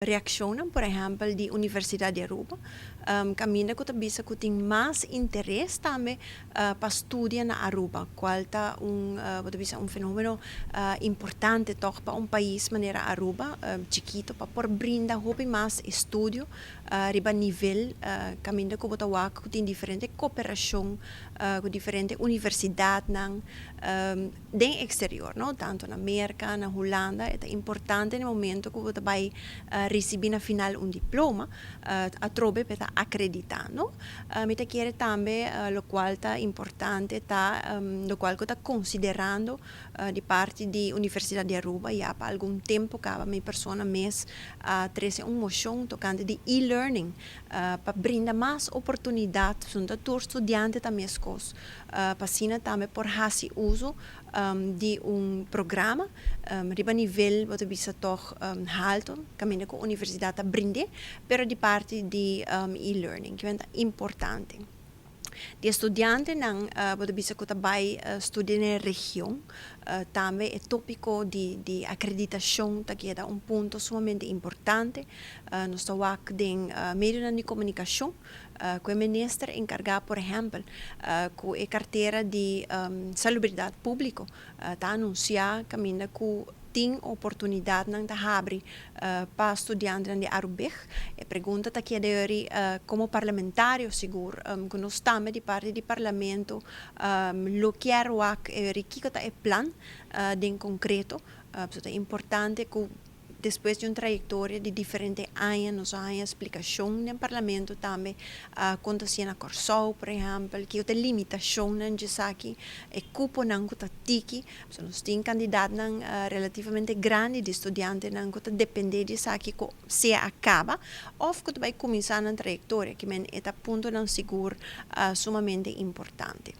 Reaccion, por ehempel, di Universidad di Aruba, caminda cu ta bisa cu tin mas interes tambe pa studia na Aruba, cual ta un, un fenomeno importante toch pa un pais manera Aruba, chikito, pa por brinda hopi mas estudio riba nivel, caminda cu ta cu tin diferente cooperacion cu diferente universidad den exterior, no? Tanto na Merca, na Hulanda. Ta importante na momento cu bo bay ricibi na final un diploma, atrobe pa acredita, no? Mi ta kere tambe, locual ta importante, ta locual cu ta considerando di parti di Universidad di Aruba, ya pa algun tempo caba mi persona mes a trece un mocion tocante di e-learning, pa brinda mas oportunidad, pa tur studiante tambe cos, pa asina tambe por haci uso di un programa riba nivel, bo ta bisa toch halto, caminda cu universidad ta brind'e, pero di parti di e-learning, cu ta importante. Di studiantenan, bo ta bisa cu ta bay studia den region, tambe e topico di acreditacion ta keda un punto sumamente importante. Nos ta wak den medio di comunicacion cu e minister encarga, por ehempel, cu e cartera di salubridad publico, ta anuncia caminda cu tin oportunidadnan ta habri pa studiantenan di Aruba. E pregunta ta keda como parlamentario sigur, cu nos tambe di parti di parlamento lo kier wak kico ta e plan den concreto. Ta importante cu despues di un trayectoria di diferente aña, nos a explicacion den parlamento tambe, con ta na Corsou, por ehempel, cu tin limitacion di esaki, e cuponan cu ta tiki, so nos tin cantidad relativamente grandi di studiantenan cu ta depende di esaki cu sea a caba, of cu bay cuminsa e trayectoria, kiermen e puntonan sigur sumamente importante.